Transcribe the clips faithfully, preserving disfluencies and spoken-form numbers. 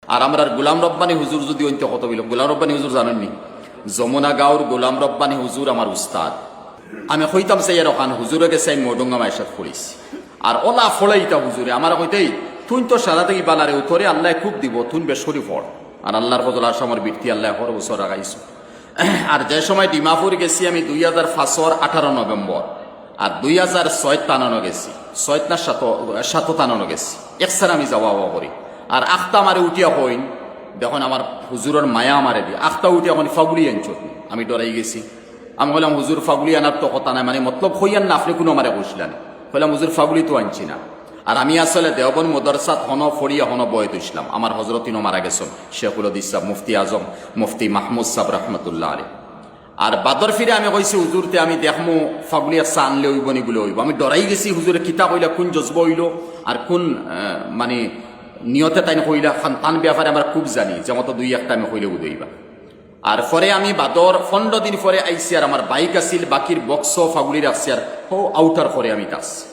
আর আমরার গোলাম রব্বানী হুজুর যুদি অইন তে কত অইলো। গোলাম রব্বানী হুজুর জানইন নি? যমুনা গাঁওর গোলাম রব্বানী হুজুর আমার উস্তাদ। আমি কইতাম চাইয়ার অখান, হুজুরর গেছে আমি মৌডুঙ্গা মাদ্রাসাত পড়ছি। আর অলা পড়াইতা হুজুরে, আমারে কইতা, "তুইন তো সারা থাকি বালা রে, উতরে আল্লায় খুব দিবো, তুইন বেশ করি পড়।" আর আল্লার ফজল আর আমার বৃত্তি আল্লায় হর বছর আগাইছো। আর যে সময় ডিমাপুর গেছি আমি দুই হাজার পাঁচর আঠারো নভেম্বর, আর দুই হাজার ছয় তানানো গেছি, ছয় না সাত, সাত তানানো গেছি, একসার আমি যাওয়া আওয়া করি। আর আখতা আমারে উঠিয়া কইন, দেখইন আমার হুজুরর মায়া আমারে দি, আখতা উঠিয়া কইন, "ফাগুলি আনছো?" আমি ডরাই গেছি। আমি কইলাম, "হুজুর, ফাগুলি আনার তো কথা নাই, মানে মতলব কইয়ার না, আপনে কুনু আমারে কইছিলা নি।" কইলাম, "হুজুর, ফাগুলি তো আনছি না।" আর আমি আসলে দেওবন্দ মাদ্রাসাত হনো পড়িয়া হনো বয়ত অইছিলাম, আমার হজরত ইনো মারা গেছইন, শেখুল হাদিস সাব, মুফতি আজম, মুফতি মাহমুদ সাব রহমতুল্লাহ আলাইহি। আর বাদর ফিরে আমি কইছি, "হুজুর, তে আমি দেখমু, ফাগুলি আখতা আনলে অইবো নি বুলে অইবো।" আমি ডরাই গেছি, হুজুরে কিতা কইলা, কুন জজবা অইলো, আর কুন, আহ, মানে, নিয়তে তাইন কইলা, খান তান ব্যাপারে আমরা খুব জানি, যে মতো দুই একটা আমি কইলে বুঝাইবা। আর পরে আমি বাদর পনরো দিন পরে আইছি, আর আমার বাইক আছিল, বাকির বক্স ফাগুলি রাখছি, আর হো আউটার পরে আমি তাস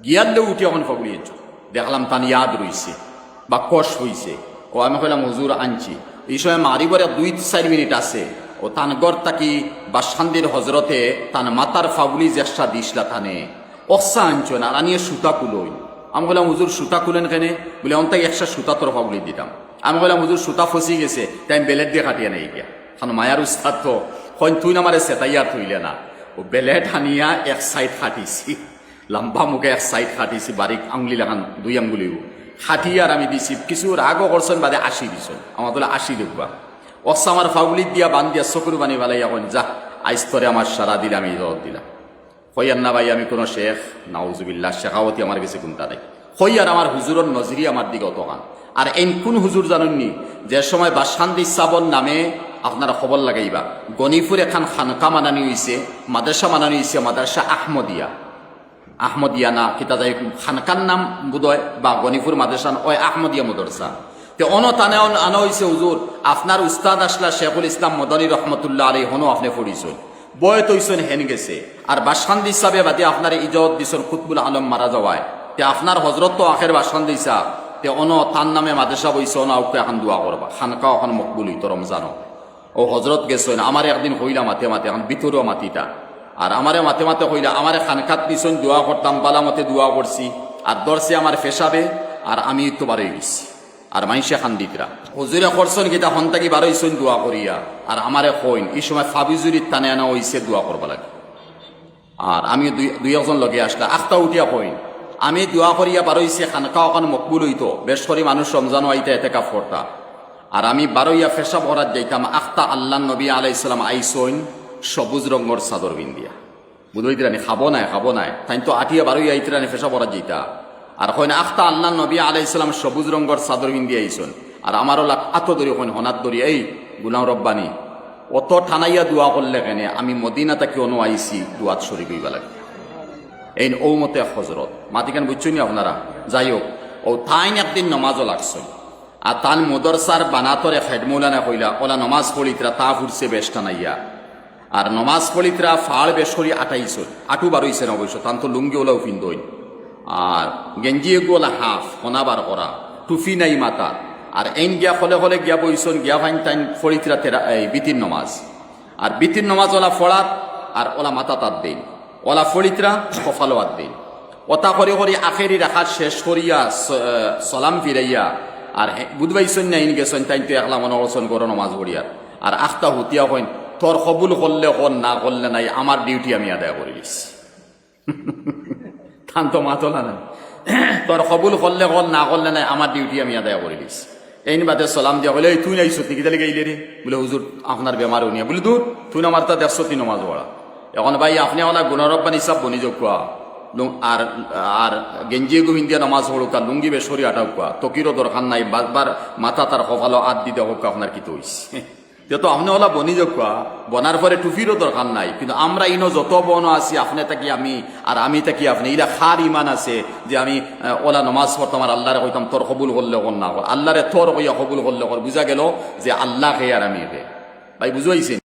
গিয়ারলে উঠি অখন ফাগুলি আনছো। দেখলাম তান ইয়াদ রইছে বা কষ অইছে। ও আমি কইলাম, "হুজুর আনছি।" ই সময় মাগরিবর এক দুই চাইর মিনিট আছে। ও তান ঘর থাকি বাসকান্দির হজরতে তান মাতার ফাগুলি যেকসা দিছলা তানে, অখসা আনছো না, আর আনিয়ে সুতা খুলইন। আমি কইলাম, "হুজুর, সুতা খুলইন কেনে?" বুলে, "অন থাকি একসা সুতা তোর ফাগুলি দিতাম।" আমি কইলাম, "হুজুর, সুতা ফসি গেছে, তে আমি বেলেট দিয়া কাটিয়া নেই গিয়া।" কারণ মায়ার উস্তাদ তো, কইন, "তুইন আমারে সেতাইয়া থইলে না।" ও বেলেট আনিয়া এক সাইড কাটিছি। লম্বা মুখে এক সাইড কাটিছি, বারিক আঙ্গুলি লাখান দুই আঙ্গুলিও। কাটিয়া আর আমি দিছি, কিছু রাগও করছইন, বাদে আশি দিছইন। আমার বলে, "আশি দেউক্কা।" অখসা আমার ফাগুলি দিয়া বান্দিয়া চকুর পানি ফালাইয়া কইন, "যা, আইজ তোরে আমার সারা দিলে আমি ইজাজত দিলাম।" কইয়ার না ভাই, আমি কুনু শেখ, নাউজুবিল্লাহ, শেখাওয়াতি আমার গেছে কুনটা নাই। কইয়ার আমার হুজুরর নজরি আমার দিকে অতখান। আর এইন কুন হুজুর জানইন নি? যে সময় বাসকান্দি সাবর নামে আপনারা খবর লাগাইবা, গনিপুর একখান খানকা বানানি অইছে, মাদ্রাসা বানানি অইছে, মাদ্রাসা আহমদিয়া। আহমদিয়া না, কিতা যাই, খানকার নাম বোধহয়, বা গনিপুর মাদ্রাসা, ওই আহমদিয়া মাদ্রাসা। তে অনো তানে অন-, আনা অইছে, "হুজুর, আপনার উস্তাদ আছলা শেখুল ইসলাম মদনী রহমতুল্লাহ আলাইহি, হনো আপনে পড়ছইন, বয়ত অইছইন, হেন গেছে। আর বাসকান্দি সাবে বাদে আপনারে ইজাজত দিছইন কুতবুল আলম মারা যাওয়ায়। তে আপনার হজরত তো আখের বাসকান্দি সাব, তে অনো তান নামে মাদ্রাসা বইছে, অনো আউক্কা একখান দোয়া করবা, খানকা অখান মকবুল অইতো রমজানো।" ও হজরত গেছইন, আমারে একদিন কইলা মাতে মাতে, অখন ভিতরেও মাতিতা। আর আমারে মাতে মাতে কইলা, "আমারে খানকাত নিছইন, দোয়া করতাম, বালা মতে দোয়া করছি, আর ধরছে আমার পেশাবে, আর আমি তো বারই গেছি।" আর মাইনষে কান্দিতরা। হুজুরে করছইন কিতা, হন থাকি বারইছইন দোয়া করিয়া, আর আমারে কইন, ই সময় ফাবিজুরির তানে আনা অইছে দোয়া করবা লাগি। আর আমি দুই, দুই একজন লগে আছলা, আখতা উঠিয়া কইন, "আমি দোয়া করিয়া বারইছি, খানকা অখান মকবুল অইতো, বেশ করি মানুষ রমজানো আইতা, এতেকাফ করতা। আর আমি বারইয়া পেশাব করাত যাইতাম, আখতা আল্লার নবী আলাইহিস সালাম আইছইন সবুজ রঙর চাদর পিন্দিয়া।" বুঝবায়নি, খাবো নায়, খাবো নায়। তাইন তো আটিয়া বারইয়া আইতরানি, পেশাব করাত যাইতা। আর কইন, "আখতা আল্লার নবী আলাইহিস সালাম সবুজ রঙর চাদর পিন্দিয়া আইছইন।" আর আমার অলা আতো ধরি কইন, হনাত ধরি, "এই গোলাম রব্বানি, অত টানাইয়া দোয়া করলে কেনে? আমি মদিনা থাকি অনো আইছি, দোয়াত শরিক অইবা লাগি।" এইন ও মতে এক হজরত। মাতিখান বুঝছইন নি আপনারা? যাই হোক, ও তাইন একদিন নমাজও লাগছইন। আর তান মাদ্রাসার বানাতর এক হেড মৌলানা কইলা, "অলা নমাজ পড়িতরা, তা ফুরছে বেশ টানাইয়া।" আর নমাজ পড়িতরা ফাড় বেশ করি আটাইছইন, আটু বারইছে না অবশ্য, তান তো লুঙ্গি অলাও পিন্দইন। আর গেঞ্জি এগু অলা হাফ, হনা বার করা, টুপি নাই মাথাত। আর এইন গিয়া খলে খলে গিয়া বইছইন, গিয়া ফাইন তাইন পড়িতরা তেরা-, এই বিতির নমাজ। আর বিতির নমাজ অলা ফড়াত, আর অলা মাথাত আত দেইন। অলা ফড়িতরা, কপালো আত দেইন। অতা করি করি আখেরি রাকাত শেষ করিয়া স-, সলাম ফিরাইয়া, আর হে-, বুঝবাইছইন না, ইন গেছইন, তাইন তো একলা মনো করছইন ঘরো নমাজ পড়িয়ার। আর আখতা হুতিয়া কইন, "তোর কবুল করলে কর, না করলে নাই, আমার ডিউটি আমি আদায় করিলিছি।" তান তো মাতলা নাই। "তোর কবুল করলে কর, না করলে নাই, আমার ডিউটি আমি আদায় করিলিছি।" এইন বাদে সলাম দিয়া কইলা, "এই তুইন আইছত নি, কিতার লাগি আইলে রে?" বুলে, "হুজুর, আপনার বেমার অনিয়া।" বুলে, "দূর, তুইন আমারতা দেখছত নি নমাজ পড়া।" অখন ভাই, আপনে অলা গোলাম রব্বানি সাব বনি যাউক্কা। লুং-, আর, আর গেঞ্জি এগু পিন্দিয়া নমাজ পড়উক্কা, লুঙ্গি বেশ করি আটাউক্কা, তকিরও দরকার নাই, বারবার মাথাত আর কপালো আত দি দেখউক্কা আপনার কিতা অইছে। তে তো আপনে অলা বনি যাউক্কা, বনার পরে টুপিরও দরকার নাই। কিন্তু আমরা ইনো যত বনো আছি, আপনে থাকি আমি, আর আমি থাকি আপনে, ইলা কার ইমান আছে যে আমি, আহ, অলা নমাজ পড়তাম আর আল্লারে কইতাম, "তোর কবুল করলে কর, না কর।" আল্লারে তোর কইয়া কবুল করলে কর, বুঝা গেল যে আল্লা কে আর আমি কে। ভাই, বুঝাইছে?